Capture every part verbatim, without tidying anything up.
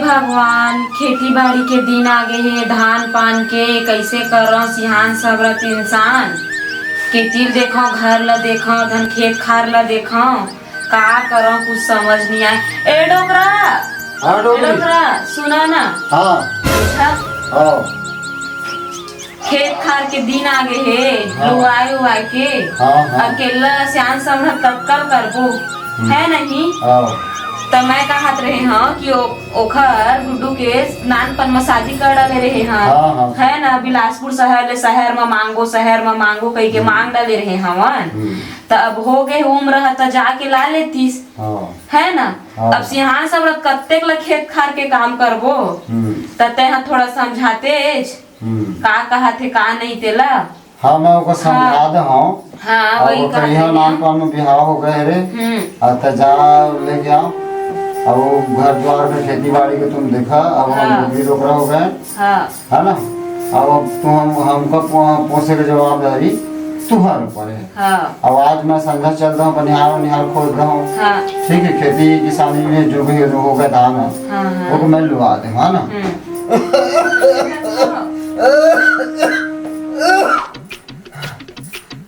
भगवान, खेती बाड़ी के दिन आगे हे, धान पान के, कइसे करंव सियान सबरत इंसान। के तीर देखंव, घर ला देखंव, धन खेत खार ला देखंव, का करंव, कुछ समझ नइ आय। ए डोकरा, हाँ, ए डोकरी। डोकरा, सुना ना। हाँ। अच्छा। हाँ। खेत खार के दिन आगे हे, हाँ। लुवाए उवाए के। हाँ, हाँ। अकेल्ला सियान समरत कतका ल करबो, हम्म। हे नहीं? हाँ। त मैं कहत रहे हंव कि ओ, ओखर गुड्डू के नानपन म शादी कर डाले रहे हंव। हाँ, हाँ। हे ना, बिलासपुर शहर ले शहर म मांगो, शहर म मांगो कहिके हम्म। मांग डाले रहे हवन। हम्म। त अब हो गे उम्र ह त जाके ला लेतिस। हाँ। हे ना? हाँ। अब सियान समरत कतेक ल खेत खार के काम करबो? हम्म। त तेंहा थोड़ा समझातेच। हम्म। का कहत हे, का नहीं तेला? हाँ, मैं ओकर समझा हाँ। दे हंव। हाँ, अब वही ओकर कहत इहाँ हंव। नानपन में बिहाव हो गे हे रे। हम्म। आ, त जा लेके आव। अब वो घर द्वार में खेती बाड़ी के तुम देखा, अब हम हाँ। डोकरी डोकरा हो गे। हाँ। हे ना? अब, अब तुम हम, हमका पो-, पोसे के जवाबदारी तुम्हारे ऊपर हे। हाँ। अब आज मैं संघा चल रहा हूँ, बनिहार वनिहार खोज रहा हूँ। हाँ। ठीक है, खेती किसानी में जो भी हो गे धान हे, हाँ, हाँ। वो तो मैं लुवा दे, हे ना? हम्म।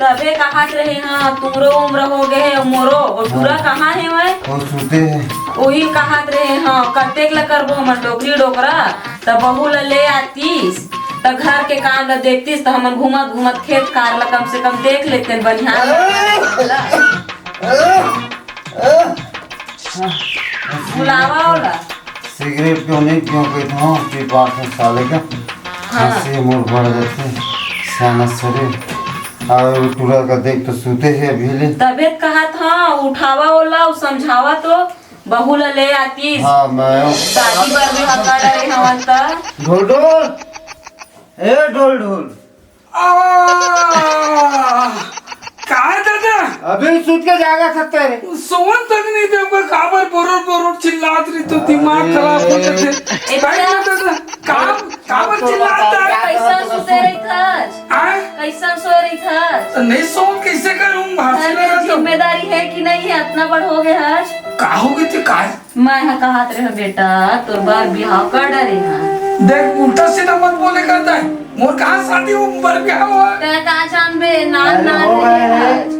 तभे कहत रहे हंव, तुमरो उम्र हो गे हे, मोरो, अउ टूरा हाँ। कहाँ हे वय? वो सुते हे। ओही कहत रहे हंव, कतेक ल करबो हमन डोकरी डोकरा, त बहू ल ले आतिस, त घर के काम ल देखतिस, त हमन घूमत घूमत खेत खार ल कम से कम देख लेतेन, बनिहार ल। बुलावा ओला। सिगरेट क्यों नहीं क्यों कहता हूँ, पी पाते साले का। हाँ। हंसी मोर बढ़ जाते, सियाना सरे। और टूरा का देख तो सुते हे अभी ले। तभे त कहत हंव, उठावा ओला, अउ समझावा तो, बहू ला ले आतिस। हाँ, मैं शादी बर भी हका डरे हवन त। ढोल ढोल, ए ढोल ढोल। आ, का हे दादा? अभी सुत के जागा सकते रे। सोवन तक नहीं दे, मैं काबर बोरोर बोरोर चिल्लात रही तो दिमाग अरे। खराब हो जाते। ए, भाई दादा। दादा, का, काबर चिल्लात हे? कैसन सुते रही थस? आय? कैसन सोए रही थस? तो नहीं सो कैसे करूं? भाषण घर के लगा तो। जिम्मेदारी हे कि नहीं हे? अतना बड़ हो गे हस। का हो गे थे, का? मैं ह कहत रहे हंव बेटा, तोर बर बिहाव कर डरे हंव। देख, उल्टा सीधा मत बोले करता है। मोर कहाँ शादी हो, बर बिहाव हो? तैं का जानबे, नान अरे नान हो रहे गए हैं। हस।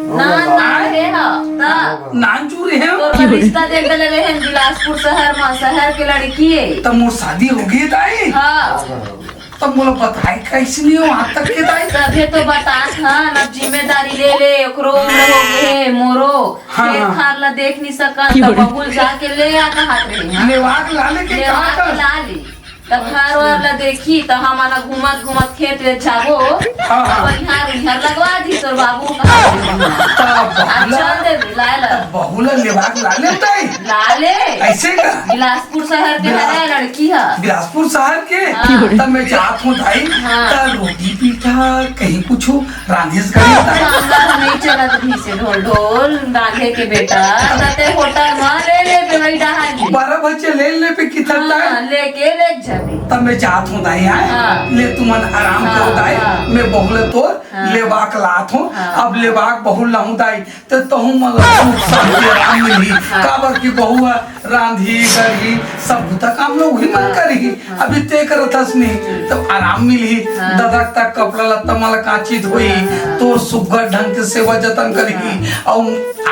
हो नान गए। नान रहे ह, त? नान चूर रहे हो? तोर बर रिश्ता देख डरे हन बिलासपुर शहर म, शहर के लड़की हे। त मोर शादी हो गे दाई? हाँ। हो गए, हो गए। तब मोला बताए कैसे नहीं हो आज तक के दाई? तभे तो बतात हन, अब जिम्मेदारी ले ले, ओकरो उम्र हो गे हे, मोरो। हाँ, खेत हाँ। खार ला देख नहीं सकन, तब बहू ल जाके ले आ कहत रहे, हाँ। लेवाक ला ले के लेवाक कहाँ कर? ला ले। तब घर वर ला देखी, तब हमन घूमत घूमत खेत वेत जाबो, हाँ, हाँ। तब इहार उहार लगवा दी तोर बाबू कहत रहे। तब आ बहू ला, चल दे, बुलाए ला। तब बहू ला लेवाक ला ले दाई। ला ले। ऐसे का? बिलासपुर शहर के बिलास-, हरे लड़की ह। बिलासपुर शहर के? हाँ। तब मैं जात हूँ दाई, हाँ। तब रोटी पीठा कहीं कुछ रांधेस कहीं दाई। कांदा नहीं चलत भी से ढोल ढोल रांधे के बेटा, तते होटल में ले ले पे वही डहान की। बारह बजे ले ले पे कितना हाँ, दाई? लेके ले जाबे। तब मैं जात हूँ दाई, हाँ? हाँ। ले तुमन आराम हाँ, करो दाई, हाँ। मैं बहू ला तोर हाँ। लेवाक लात हूँ, हाँ। अब लेवाक बहू लाऊं दाई। त तहूँ मन ला सुख शांति आराम मिलही। हाँ। काबर कि बहू ह रांधही, करही, सब बुता काम ला उही मन हाँ। करही। हाँ। अभी तैं करत हस नहीं, हम्म। त आराम मिलही। हाँ। ददा तक कपड़ा लत्ता मन ला कांची धोही, हाँ। तोर सुग्घर ढंग के सेवा जतन करही। हाँ। अउ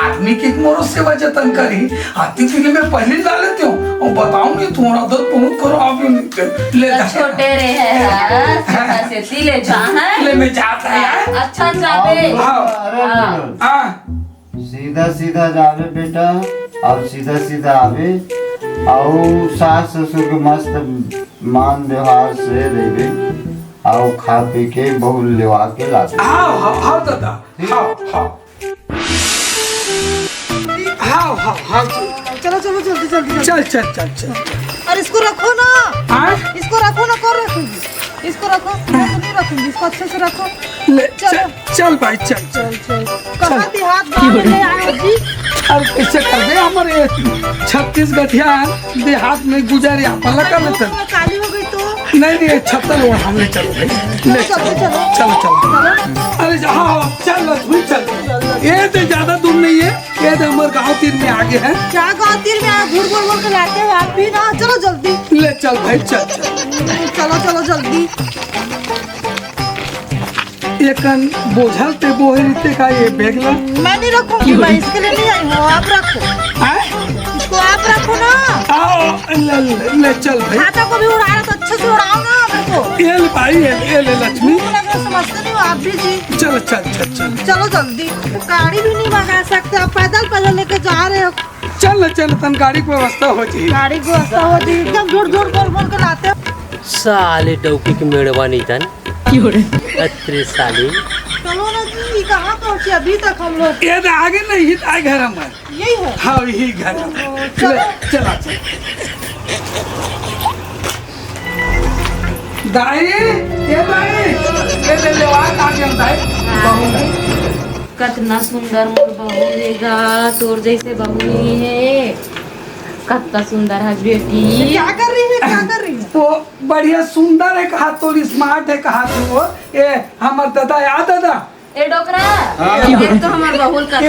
आदमी के मोरो सेवा जतन करही। आती दिन मैं पहली ला लेते हूँ, अउ बताऊँ नहीं, तुम्हारा आदत बहुत खराब है, ले जा। छोटे रहे हैं, हाँ, सीधा सीधी ले जा, हैं? ले मैं जात है, यार। अच्छा जाबे। हाँ। अरे हाँ। हाँ। सीधा सीधा जाबे बेटा, अउ सीधा सीधा आबे, अउ सास ससुर के मस्त मान व्यवहार से रहिबे, अउ खा पी के बहू लेवा के लाबे। हाँ, हाँ, हाँ दादा, ठीक। हाँ, हाँ। हाँ, हाँ, हाँ। चलो, चलो, जल्दी, जल्दी, जल्दी। चल, चल, चल, चल। अरे इसको रखो ना। हाँ? इसको रखो ना, कौन रखेगी? इसको रखो, मैं तो नहीं रखूंगी, इसको अच्छे से रखो। ले, चलो। चल, चल भाई, चल, चल। चल, चल। कहाँ चल। देहात गाँव में ले आए हो जी? अरे कैसे कर दे हमारे छत्तीसगढ़िया देहात में गुजर या पलक में चल। काली हो गई तो? नहीं, नहीं, छत्तल ओढ़ा ले, चलो भाई। ले, चलो, चलो, चलो। चलो, चलो। चलो ना। अरे, हाँ, चल, लक्ष्मी, चल। चल, चल। ये तो ज्यादा दूर नहीं है। ये तो हमर गांव तीर में आगे है। क्या गांव तीर में आ, झूठ बोल बोल के लाते हो आप भी ना। चलो जल्दी। ले चल भाई, चल, चल। चलो, चलो जल्दी। एकन बोझल ते बोहे रीते का ये बैग ला? मैं नहीं रखूंगी भाई, इसके लिए नहीं आई हूँ, आप रखो। आय? इसको आप रखो ना। आओ, ले, ले, ले चल भाई। खाता को भी उड़ा रहा तो अच्छे से उड़ाओ ना मेरे को। ये ले भाई, ये ले, ये ले लक्ष्मी। भूख लगे, समझते नहीं हो आप भी जी। चलो, चल, चल, चल। चलो जल्दी। गाड़ी भी नहीं मंगा सकते, आप पैदल पैदल लेके जा रहे हो। चल ना, चल, तन गाड़ी की व्यवस्था हो जी। गाड़ी की व्यवस्था हो जी, एकदम झूठ झूठ बोल बोल के लाते हो। साले डौकी के मेड़वा नहीं तन। अत्रे साले। चलो ना जी, ये कहाँ पहुँचे अभी तक हम लोग? ये तो आगे नहीं, ये तो आगे घर हमारे। यही है? हाँ, यही घर हमारे। ओ, चलो। ले, चला, चल। दाई, ए दाई, ए ले, ले, आ, आ गया दाई। बहू। कतना सुंदर मोर बहू रेगा, तोर जैसे बहू नहीं है। कतना सुंदर है बेटी। क्या कर रही है, क्या कर रही है? वो बढ़िया सुंदर है कहा, थोड़ी स्मार्ट है कहा तू वो। ए, हमर दादा याद दादा? ए डोकरा, हाँ। देख तो हमर बहू ल कतना ए।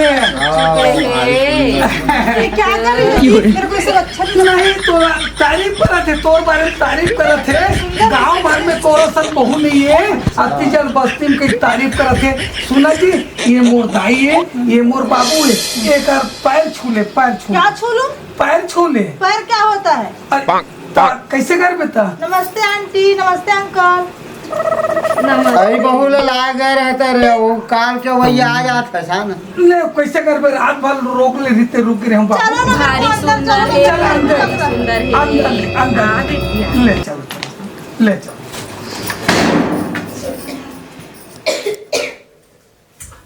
छुपे हे। ये क्या कर रही है? मेरे को ये सब अच्छा नहीं लगा। नहीं, तोर तारीफ करत हे, तोर बारे में तारीफ करत हे। गांव भर में तोर असन बहू नहीं है, अत्ती जन बस्ती में कई तारीफ करत हे। सुना जी, ये मोर दाई है, ये मोर बाबू है, एकर पैर छू ले, पैर छू ले। क्या छू लूं? पैर छू ले। पैर क्या होता है? अरे, ता-, कैसे कर बेटा? नमस्ते आंटी, नमस्ते अंकल। अरे बहू ला लाए गए रहते रे, वो काल के वही आ जात है सान। ले, कैसे कर बे? रात भर रोक ले, रीते रुक रहे हम बाबू। चलो ना, भारी अंदर सुंदर चलो, है, चलो, अंदर। भारी सुंदर है। अंदर ले, अंदर। हाँ, बिटिया। ले चलो, चलो, ले चलो।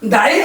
दाई,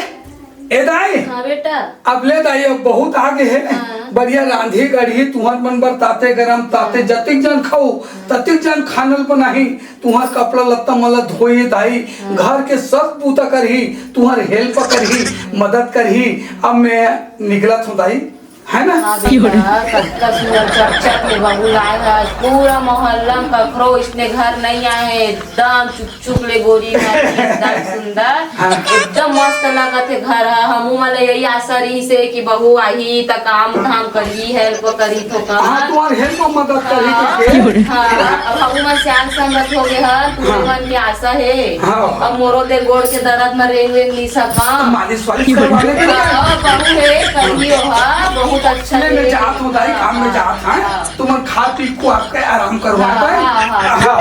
ए दाई। हाँ बेटा। अब ले दाई, अब बहुत आगे है। हाँ। बढ़िया रांधी गढ़ी, तुहर मन बर ताते गरम, ताते हाँ। जतिक जन खाऊ, ततिक जन खानल बनाही। तुहर कपड़ा लत्ता मन ला धोई दाई, हाँ। घर के सब बूता करही, तुहर help करही, मदद करही। अब मैं निकलत हूँ दाई, है ना? हाँ बेटा, कतका सुंदर चकचक ले बहू लाए हस। पूरा मोहल्ला में ककरो इसने घर नहीं आए, एकदम चुक चुक ले गोरी घर, एकदम सुंदर, हाँ। एकदम मस्त लगत हे घर ह। हमू मन ला यही आशा रहिस हे कि बहू आही त काम धाम करही, help करही थोकन। हाँ, तुम्हार help मदद करही हाँ, करके। हाँ, अब हमू मन सियान संगत हो गे ह, तुमन हाँ। मन के आशा हे। हाँ। अब मोरो दे गोड़ के दर्द म रेंग वेंग नी सकम। मालिश वालिश करवा ले बेटा। हाँ, बहू हे, करही ओहा, बहुत अच्छा ले, मैं हे। जात हूँ दाई, काम में हाँ, जात हूँ। हाँ। तुमन खा पी को आपका आराम करवा हाँ, पाए। हाँ, हाँ। हाँ।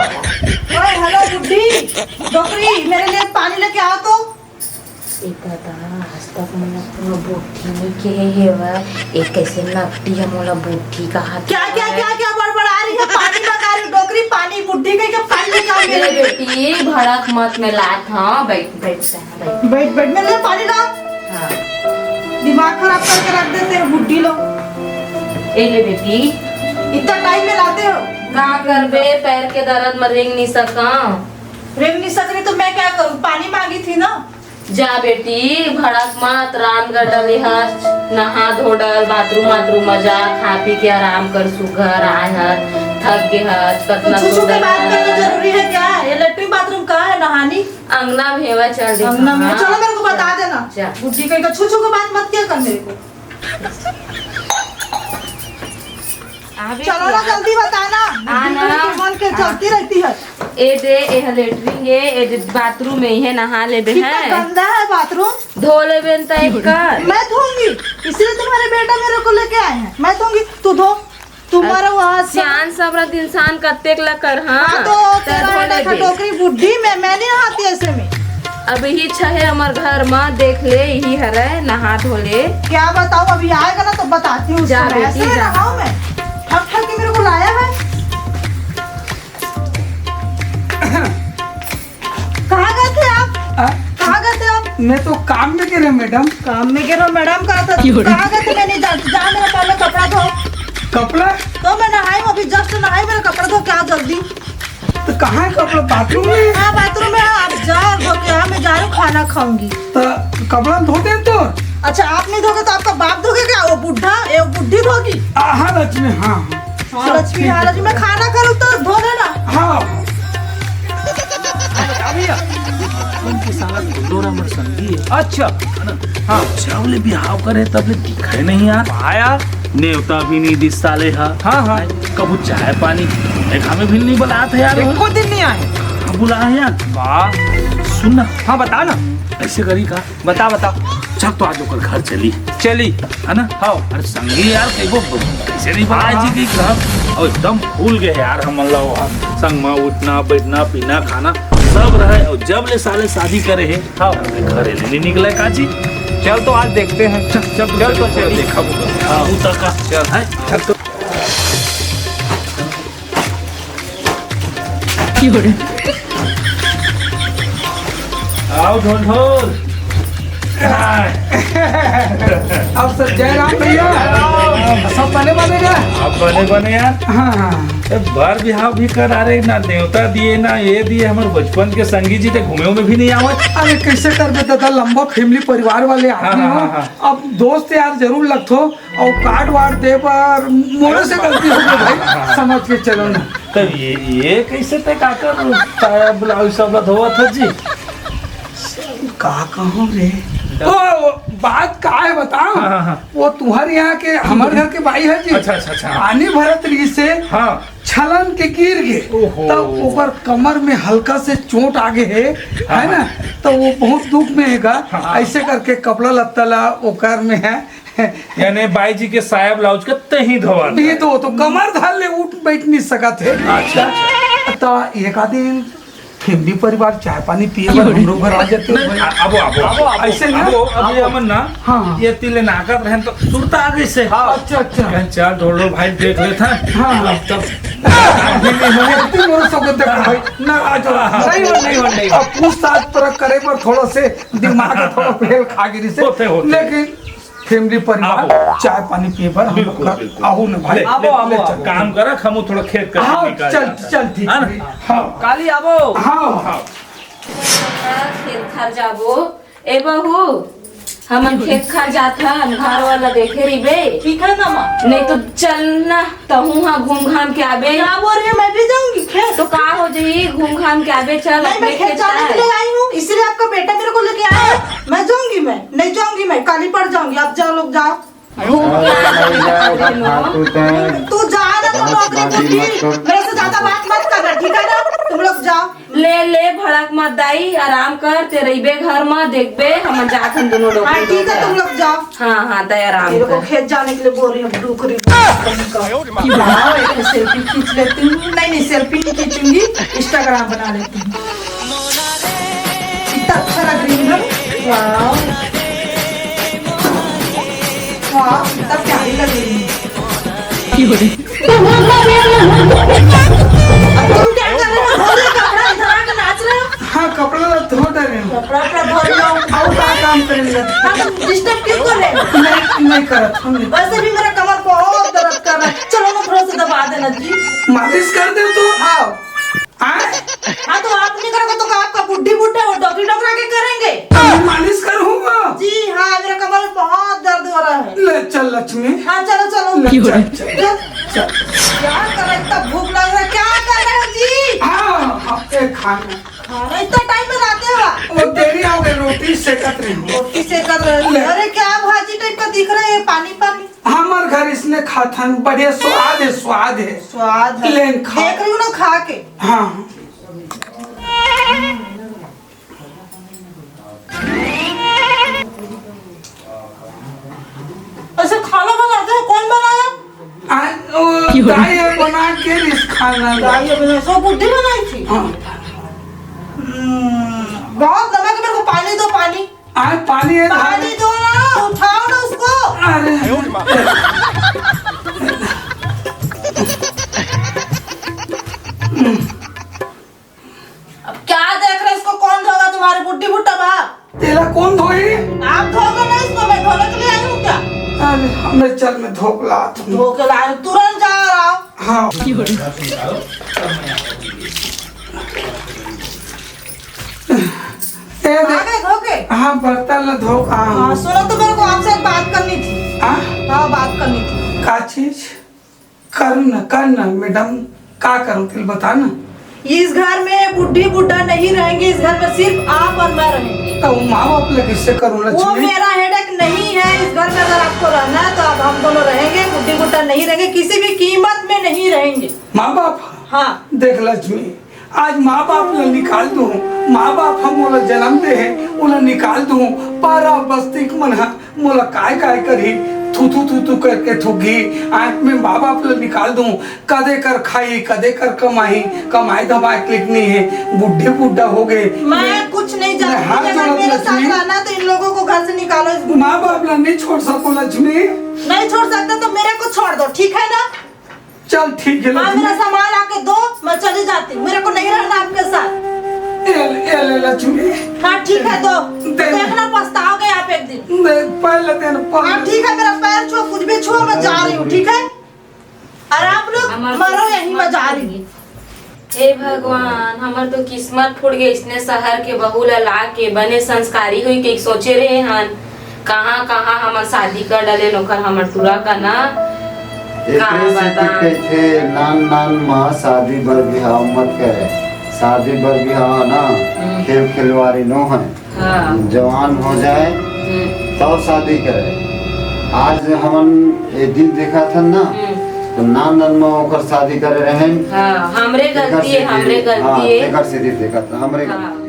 ओए, hello बुड्ढी, डोकरी, मेरे लिए पानी लेके आओ तो। ए दादा, आज तक मोला कोनो बुड्ढी नइ कहे हेवय। ए कइसे नकटी ह मोला बुड्ढी कहा? क्या, क्या, क्या, क्या बड़बड़ा रही है? पानी मंगा रही हूँ, डोकरी, पानी, बुड्ढी कह के पानी लेके आओ मेरे लिए। बेटी, भड़क मत, मैं लात हूँ, बैठ, बैठ, बैठ। बैठ, बैठ, मेरे लिए पानी ला। हाँ। दिमाग खराब करके रख देते हैं बुड्ढी लोग। ए ले बेटी। इतना time में लाते हो। का करबे, पैर के दर्द म रेंग नहीं सकम। रेंग नहीं सक रही तो मैं क्या करूँ? पानी मांगी थी ना। जा बेटी, भड़क मत, रामगढ़ डले हस, नहा धो डल, bathroom वाथरूम म जा, खा पी के आराम कर, सुघर आए हस, थक गे हस, तो कतना छू छू के सुंदर बात करना है। जरूरी है क्या? ये latrine bathroom कहाँ है नहानी? अंगना में हेवा, चल दे। अंगना में, हाँ। चलो मेरे को बता देना। जा। बुड्ढी कहीं का छू छू के बात मत किया कर मेरे को। अबे चलो ना, जल्दी बताना। आना। बुड्ढी मन के हाँ। चलती रहती है। ए दे, ए ह latrine ए, ए दे bathroom ए, इहे नहा लेबे कितना है। गंदा है bathroom। धो लेबे न त एक कर। मैं धोऊंगी, इसलिए तुम्हारे बेटा मेरे को लेके आए हैं। मैं धोऊंगी, तू धो। तुम्हारा अब वहाँ से सियान सबरत इंसान कतेक ला कर, हाँ? हाँ, तो तेरा धो है ना लेबे। खटोकरी बुड्ढी में, मैं नहीं नहाती ऐसे में। अब यही छहे हमर घर म, देख ले, यही हरे, नहा धो ले। क्या बताऊँ, अभी आएगा ना तो बताती हूँ जा उसको, मैं बेटी, ऐसे में जा। नहाऊँ मैं? ठक ठक के मेरे को लाया है। कहाँ गए थे आप? आ? कहाँ गए थे आप? मैं तो काम में गे रहे हूँ, madam। काम में गे रहे हो, madam कहा था? क्यों रे? कहाँ गए थे? मैं नहीं जानती। जा मेरा पहले कपड़ा धो। कपड़ा? तो मैं नहाई हूँ, अभी just नहाई, मेरा कपड़ा धो क्या जल्दी? तो कहाँ है कपड़ा? Bathroom में? हाँ, bathroom में है। आप जाओ और धो के आओ, मैं जा रही हूँ, खाना खाऊंगी। तो कपड़ा धो दे तो। अच्छा, आप नहीं धोगे तो आपका बाप धोगे क्या? वो बुढ़ा, ये बुढ़ी धोगी? आ, हाँ लक्ष्मी, हाँ, हाँ। हाँ, लक्ष्मी, हाँ, लक्ष्मी, मैं खाना करूँ तो धो देना। हाँ। भैया, बचपन के साला गुंडोरा मोर संगी हे। अच्छा। है ना? हाँ। जब ले बिहाव करे, तब ले दिखे नहीं यार। हाँ यार। नेवता भी नहीं दिस साले हा। हाँ, हाँ। कभू चाय पानी खाने खावे भी नहीं बुलात हे यार। एको दिन नहीं आए। हाँ, बुला हे यार। वाह। सुन ना। हाँ, बता ना। ऐसे करी का? बता, बता। चल तो आज ओकर घर चली। चली। है ना? हाँ। अरे संगी यार, कई वो कैसे नहीं बना हाँ। जी की घर। और एकदम फूल गए यार, हमन ला वहाँ संग में उठना, बैठना, पीना, खाना सब रहे। और जब ले साले शादी करे हे, हाँ। घरे ले नहीं निकले काची। चल तो आज देखते हैं। चल, चल, चल तो चल, चली। देखा वो। हाँ, उतर का। चल। है? चल तो। आओ ढोल ढोल। अब सब जय राम भैया, सब बने बने ना? अब बने बने यार। हाँ, हाँ। ए, बर बिहाव भी करा रहे, ना नेवता दिए, ना ये दिए, हमर बचपन के संगी जी ते घूमे उमे भी नहीं आवत। अरे कैसे करबे दादा, लंबा family परिवार वाले हाँ, आदमी हाँ, हो। हाँ, हाँ। अब दोस्त यार जरूर लगथो, और card वार्ड दे बर मोरे से गलती हो गई भाई, समझ के चलो ना। तब ये, ये कैसे ते काकर साया ब्लाउज सब ला धोवत हे जी? का कहूँ रे? ओ, बात का है बताओ? हाँ, हाँ, हाँ। वो तुम्हारे यहाँ के, हमारे घर के बाई है जी। अच्छा, अच्छा, अच्छा। पानी भरत रही से हाँ। छलन के गिर गए। ओहो। तब ओकर कमर में हल्का से चोट आ गए है, हाँ, है ना? हाँ। तो वो बहुत दुख में हैगा। हाँ। ऐसे करके कपड़ा लत्ता ला ओकर में है। यानी बाई जी के साया ब्लाउज के तही धोवा ये तो, तो कमर धर ले, उठ बैठ नहीं सकत है। अच्छा, अच्छा। तो एक आध दिन family परिवार चाय पानी पिए बर हमरो घर आ जाते हो भाई। आ-, आबो, आबो, आबो, आबो, ऐसे ना? आबो, अभी आबो। हमन ना, हाँ, हाँ। ये तिले नाकत रहन तो सुरता आ गई से। हाँ। अच्छा, अच्छा। कहन चल ढोल ढोल भाई देख लेत हन। हाँ। अब तब अरे, तुम मोर सब देख भाई, ना आ जाओ। नहीं हो, नहीं हो, नहीं हो। अब पूछताछ तोरा करे पर थोड़ा से दिमाग थोड़ा फेल खा गिरी से। होते, होते। लेकिन family परिवार आबो। चाय पानी पिए बर हम बिल्कुल, लोग बिल्कुल। आहू न भाई। ले, आबो, ले, आबो, ले, आबो। काम करा, हमू थोड़ा खेत कर हाँ, निकाल चल, जाता। चल, ठीक है ना? है। हाँ। काली आबो। हाँ। हाँ। खेत खार जाबो। ए बहू, हमन खेत खार जात हन, घर वाला देखे रहिबे। ठीक है ना माँ? नहीं तो चल ना, तहू हा घूम घाम के आबे। क्या बोल रही है? मैं भी जाऊंगी खेत। तो का हो जाई, घूम घाम के आबे, चल नहीं, अपने मैं खेत खेत जाने के खार। लिए आई हूँ, इसीलिए आपका बेटा मेरे को लेके आया है। मैं जाऊंगी, मैं नहीं जाऊंगी, मैं काली पड़ जाऊंगी। आप जाओ, लोग जाओ। घूम के आ जाबे, तू जा ना, तुम नौकरी छुट्टी। मेरे से ज्यादा बात मत करना, ठीक है ना? तुम लोग जाओ। ले, ले, भड़क मत दाई, आराम कर, ते रहिबे घर म, देखबे, हमन जात हन दुनों डोकरी हाँ, ठीक है, डोकरा। तुम लोग जाओ। हाँ, हाँ, तय आराम मेरे को कर। खेत जाने के लिए बोल रही हूँ, डोकरी, डोकरी का। वाओ, एक selfie खींच लेती हूँ। नहीं, नहीं, selfie नहीं खींचूंगी, Instagram बना लेती हूँ। कितना अच्छा लग रही हूँ ना? वाओ। वाओ, कितना प्यारी लग रही हूँ। अब तुम क्या कर रहे हो? धो लो कपड़ा, इधर आके नाच रहे हो। हाँ, कपड़ा ला धो दे रहे हो। कपड़ा, कपड़ा धो लो। और का काम करेंगे? हम disturb क्यों कर रहे हो? नहीं, नहीं करत, हम नहीं। वैसे भी मेरा कमर बहुत दर्द कर रहा है। चलो ना, थोड़ा सा दबा देना जी। मालिश कर दे तो। आओ। हाँ? हाँ, तो आप नहीं करोगे तो आपका बुढ़ी बुढ़ा वो डोकरी डोकरा के करेंगे? मैं मालिश करूँगा। जी हाँ, मेरा कमर में बहुत दर्द हो रहा है। ले चल लक्ष्मी। हाँ, चलो, चलो। ले चल, चल, चल। क्या कर रहे, इतना भूख लग रहा है, क्या कर रहे हो जी? हाँ, हाँ, ये खाना। खाना इतना टाइम में लाते हो आप? वो देरी हो गई, रोटी सेकत रही हूँ। रोटी सेकत रहे हो? ले। अरे क्या भाजी टाइप का दिख रहा है, पानी पानी। हमार घर इसने खाथन, बढ़िया स्वाद है, स्वाद है। स्वाद है। लेन खाओ। देख रही हूँ ना खा के। हाँ। ऐसे खाना बनाते हो, कौन बनाया? आ, ओ, क्यों? दाई है बना के इस खाना। दाई है बना, सो बुद्धि बनाई थी। हाँ। हम्म, बहुत नमक है, मेरे को पानी दो, पानी। आज पानी है, पानी दो ना, उठाओ ना उसको। अरे। अब क्या देख रहे, इसको कौन धोगा, तुम्हारे बुड्ढी भुट्टा बाप? तेला कौन धोई? आप धोगे ना इसको, मैं धोने के लिए आई हूँ क्या? अरे, हमें चल, मैं धो के लात हूँ। धो के लाए, तुरंत जाओ, आओ। हाँ। ए, आ देख। गए धो के? हाँ, बर्तन ला धो के, हाँ। हाँ, सुनो तो, मेरे को आपसे एक बात करनी थी। हाँ? हाँ, बात करनी थी। का चीज? कर न, कर न, मैडम, का करूँ, तेल बता ना। इस घर में बुढ़ी बुढ़ा नहीं रहेंगे, इस घर में सिर्फ आप और मैं रहेंगे। तो माँ बाप ला किससे करूँ वो लक्ष्मी? मेरा हेडेक नहीं है। इस घर में अगर आपको रहना है तो आप हम दोनों रहेंगे, बुढ़ी बुढ़ा नहीं रहेंगे, किसी भी कीमत में नहीं रहेंगे। माँ बाप? हाँ। देख लक्ष्मी, आज माँ बाप ला निकाल दूँ, माँ बाप हम ओला जन्म दे हैं, ओला निकाल दूँ, पारा बस्ती के मन ह मोला काय काय करही, थू थू थू थू करके थूकही। आज मैं माँ बाप ला निकाल दूँ, कदे कर खाई, कदे कर कमाई, कमाई धमाई के लिखनी है, बुढ़े बुढ़ा हो गए। मैं कुछ नहीं मैं हाथ जानती। अगर जोड़त मेरे साथ लक्ष्मी। रहना है तो इन लोगों को घर से निकालो। इस माँ बाप ला नहीं छोड़ सकूँ लक्ष्मी। नहीं छोड़ सकते तो मेरे को छोड़ दो, ठीक है ना? चल ठीक है हाँ, मेरा लक्ष्मी। सामान आके दो, मैं चली जाती हूँ। मेरे को नहीं रहना आपके साथ। ए, ए ले लक्ष्मी। हाँ, ठीक है, दो। दे। देखना, पछताओगे आप एक दिन। दे, पहले दिन पर हाँ, ठीक है, मेरा पैर छुओ, कुछ भी छुओ, मैं जा रही हूँ, ठीक है? और आप लोग हमार मरो तो यहीं, मैं जा रही हूँ। हे भगवान, हमर तो किस्मत फूट गए, इसने शहर के बहू ला ला के बने संस्कारी हुई के सोचे रहे हन, कहाँ कहाँ हमर शादी कर डाले, नौकर हमर टूरा का ना। का एकरे से बता? कि कहिथे, नान नान मा शादी बर बिहाव मत करे। शादी बर बिहाव ना हम्म। खेल खिलवारी नो है। हाँ। जवान हो जाए हम्म, तब शादी करे। आज हमन ये दिन देखा था ना, हम्म। तो नान नान मा ओकर शादी करे रहे। हाँ, हमरे गलती है, हमरे हाँ, गलती है। तेकर से दिन देखा था, हमरे गलती। हाँ।